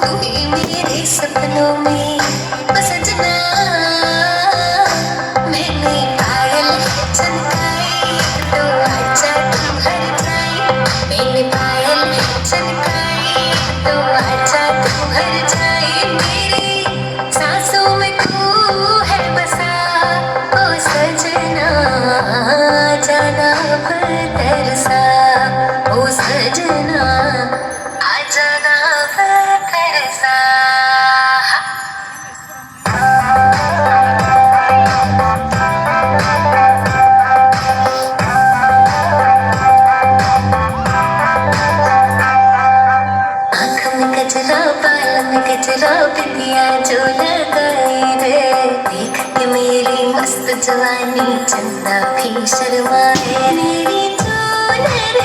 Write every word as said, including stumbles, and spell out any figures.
तू ही मेरे सपनों में, ओ सजना। मैंने पायल है झनकाई, तो आजा तू हर जाए। मैंने पायल है झनकाई, तो आजा तू हर जाए। मेरी सांसों में तू है बसा, ओ सजना, जाना अब तरसा, ओ सजना। आ जाना अब तरसा। आँख में गजरा, बाल में गजरा, बिंदिया जो लगाई रे, देख के मेरी मस्त जवानी चंदा भी शर्माए। मेरी चुनरी